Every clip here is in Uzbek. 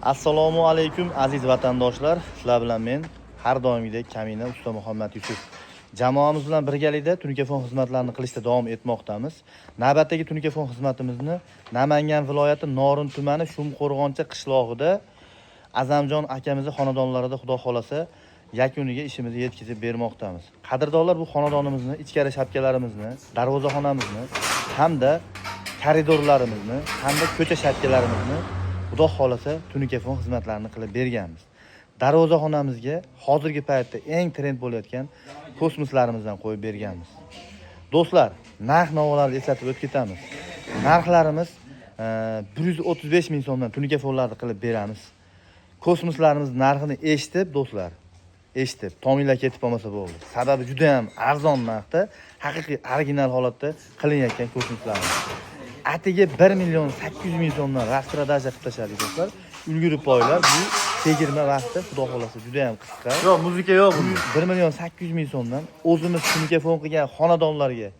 Assalomu alaykum, aziz vatandoshlar. Sizlar bilan men har doimgidek kamina usta Muhammad Yusuf. Jamoamiz bilan birgalikda tunikafon xizmatlarini qilishda davom etmoqdamiz. Navbatdagi tunikafon xizmatimizni Namangan viloyati Norin tumani Shumqo'rg'oncha qishlog'ida Azamjon akamizni xonadonlarida, xudo xolasa, yakuniga ishimizni yetkazib bermoqdamiz. Qadrdonlar, bu xonadonimizni ichkari shapkalarimizni, darvozaxonamizni hamda koridorlarimizni hamda ko'cha shapkalarimizni, xudo xohlasa, tunikafon xizmatlarini qilib berganmiz. Darvozaxonamizga hozirgi paytda eng trend bo'layotgan kosmoslarimizdan qo'yib berganmiz. Do'stlar, narx navolarni eslatib o'tib ketamiz. Narxlarimiz 135 ming so'mdan tunikafonlarni qilib beramiz. Kosmoslarimiz narxini eshitib, do'stlar, eshitib, tominglar ketib qolmasa bo'ldi. Sababi juda ham arzon narxda, haqiqiy original holatda qilinayotgan kosmoslarimiz. Atigi 1 million 800 ming so'mdan распродажа qilib tashladik, do'stlar. Ulgurib qo'yinglar. Bu chegirma vaqti, xudo xohlasa, juda ham qisqa. Yo'q, muzika yo'q bunda. 1 million 800 ming so'mdan o'zimiz tunikafon qilgan xonadonlarga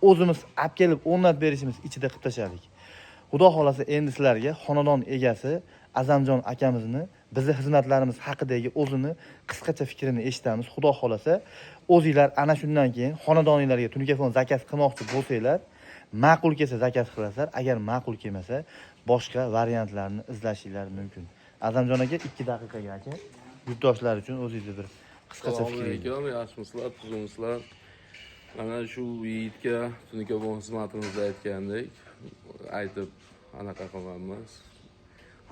o'zimiz olib kelib o'rnatib berishimiz ichida qilib tashladik. Xudo xohlasa, endi sizlarga xonadon egasi Azamjon akamizni bizni xizmatlarimiz haqidagi o'zini qisqacha fikrini eshitamiz. Xudo xohlasa, o'zinglar ana shundan keyin xonadoninglarga tunikafon заказ qilmoqchi bo'lsanglar, ma'qul kelsa, заказ qilasizlar, agar ma'qul kelmasa, boshqa variantlarni izlashinglar mumkin. Azamjon aka, 2 daqiqaga, aka, yurtdoshlar uchun o'zingizni bir qisqacha Assalomu fikringizni. alaykum, yaxshimisizlar, tuzukmisizlar? Mana shu yigitga tunikafon xizmatimizni aytgandek, aytib anaqa qilganmiz.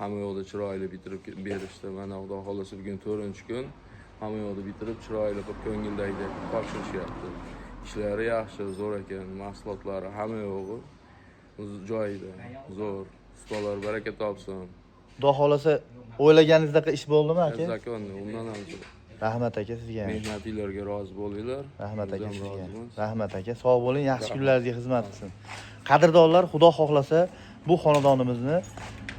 Hamma yoqda chiroyli bitirib berishdi. Mana, xudo xohlasa, bugun 4-kun. Hamma yoqda bitirib, chiroyli qilib, ko'ngildagidek topshirishyapti. Ishlari yaxshi, zo'r ekan, mahsulotlari, hamma yo'g'i joyida, zo'r. Ustalar baraka topsin. Xudo xohlasa, o'ylaganingizdek ish bo'ldimi, aka? Законный, undan ham zo'r. Rahmat, aka, sizga ham. Mehnatinglarga rozi bo'linglar. Rahmat, Biz aka, ham sizga. rozimiz. Rahmat, aka. Sog' bo'ling, yaxshi kunlaringizga xizmat qilsin. Qadrdonlar, xudo xohlasa, bu xonadonimizni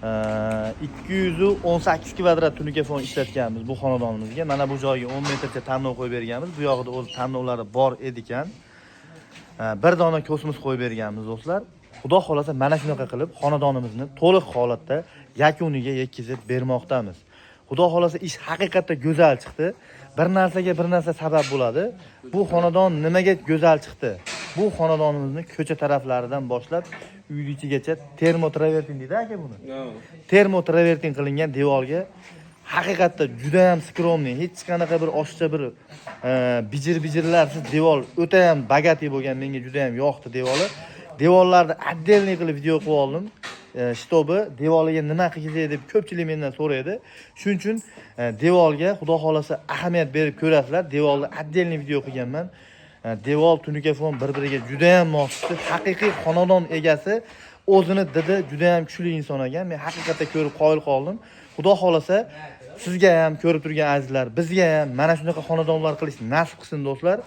218 kvadrat tunikafon ishlatganmiz bu xonadonimizga. Mana bu joyga 10 metrcha tanlov qo'yib berganmiz. Bu yog'ida o'zi tanlovlari bor edi ekan. Bir dona kosmos qo'yib berganmiz, do'stlar. Xudo xohlasa, mana shunaqa qilib xonadonimizni to'liq holatda yakuniga yetkazib bermoqdamiz. Xudo xohlasa, ish haqiqatda go'zal chiqdi. Bir narsaga bir narsa sabab bo'ladi. Bu xonadon nimaga go'zal chiqdi? Bu xonadonimizni ko'cha taraflaridan boshlab uy ichigacha termotravertin deydi, aka, buni. Termotravertin qilingan devorga haqiqatda juda ham скромный, hech qanaqa bir oshiqcha bir bijir bijirlarsiz devor, o'ta ham богатый bo'lgan, menga juda ham yoqdi devori. Devorlarni отдельный qilib video qilib oldim. Чтобы devoriga nima qilgizay deb ko'pchilik mendan so'raydi. Shuning uchun devorga, xudo xohlasa, ahamiyat berib ko'rasizlar. Devorni отдельный video qilganman. Devor, tunikafon bir biriga juda ham mos tushdi. Haqiqiy xonadon egasi o'zini didi juda ham kuchli inson ekan. Men haqiqatda ko'rib qoyil qoldim. Xudo xohlasa, sizga ham, ko'rib turgan azizlar, bizga ham mana shunaqa xonadonlar qilish nasib qilsin, do'stlar.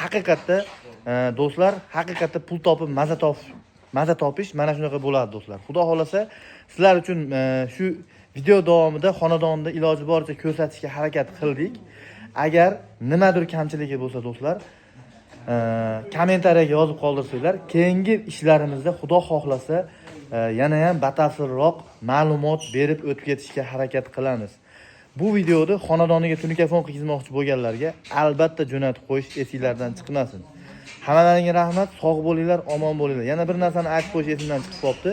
Haqiqatda do'stlar, haqiqatda pul topib maza topish mana shunaqa bo'ladi, do'stlar. Xudo xohlasa, sizlar uchun shu video davomida xonadonni iloji boricha ko'rsatishga harakat qildik. Agar nimadir kamchiligi bo'lsa, do'stlar, kommentariyaga yozib qoldirsanglar, keyingi ishlarimizda, xudo xohlasa, yana ham batafsilroq ma'lumot berib o'tib ketishga harakat qilamiz. Bu videoni xonadoniga tunikafon qilgizmoqchi bo'lganlarga albatta jo'natib qo'yish esinglardan chiqmasin. Hammalaringga rahmat, sog' bo'linglar, omon bo'linglar. Yana bir narsani aytib qo'yish esimdan chiqib qolibdi.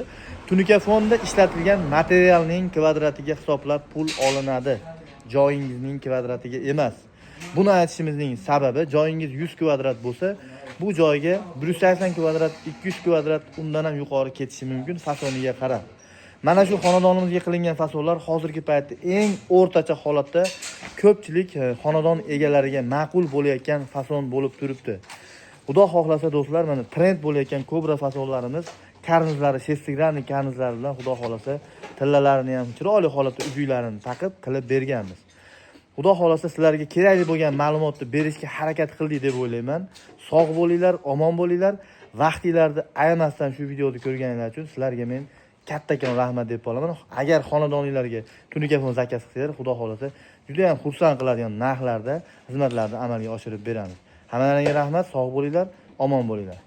Tunikafonda ishlatilgan materialning kvadratiga hisoblab pul olinadi, joyingizning kvadratiga emas. Buni aytishimizning sababi, joyingiz 100 kvadrat bo'lsa, bu joyga 180 kvadrat, 200 kvadrat, undan ham yuqori ketishi mumkin fasoniga qarab. Mana shu xonadonimizga qilingan fasonlar hozirgi paytda eng o'rtacha holatda ko'pchilik xonadon egalariga ma'qul bo'layotgan fason bo'lib turibdi. Xudo xohlasa, do'stlar, mana trend bo'layotgan kobra fasonlarimiz, karnizlari шестигранный karnizlari bilan, xudo xohlasa, tillalarini ham chiroyli holatda uzuklarini taqib qilib berganmiz. Xudo xohlasa, sizlarga kerakli bo'lgan ma'lumotni berishga harakat qildik deb o'ylayman. Sog' bo'linglar, omon bo'linglar. Vaqtinglarni ayamasdan shu videoni ko'rganinglar uchun sizlarga men kattakon rahmat deb qolaman. Agar xonadoninglarga tunikafon заказ qilsanglar, xudo xohlasa, juda ham xursand qiladigan narxlarda xizmatlarni amalga oshirib beramiz. Hammalaringga rahmat, sog' bo'linglar, omon bo'linglar.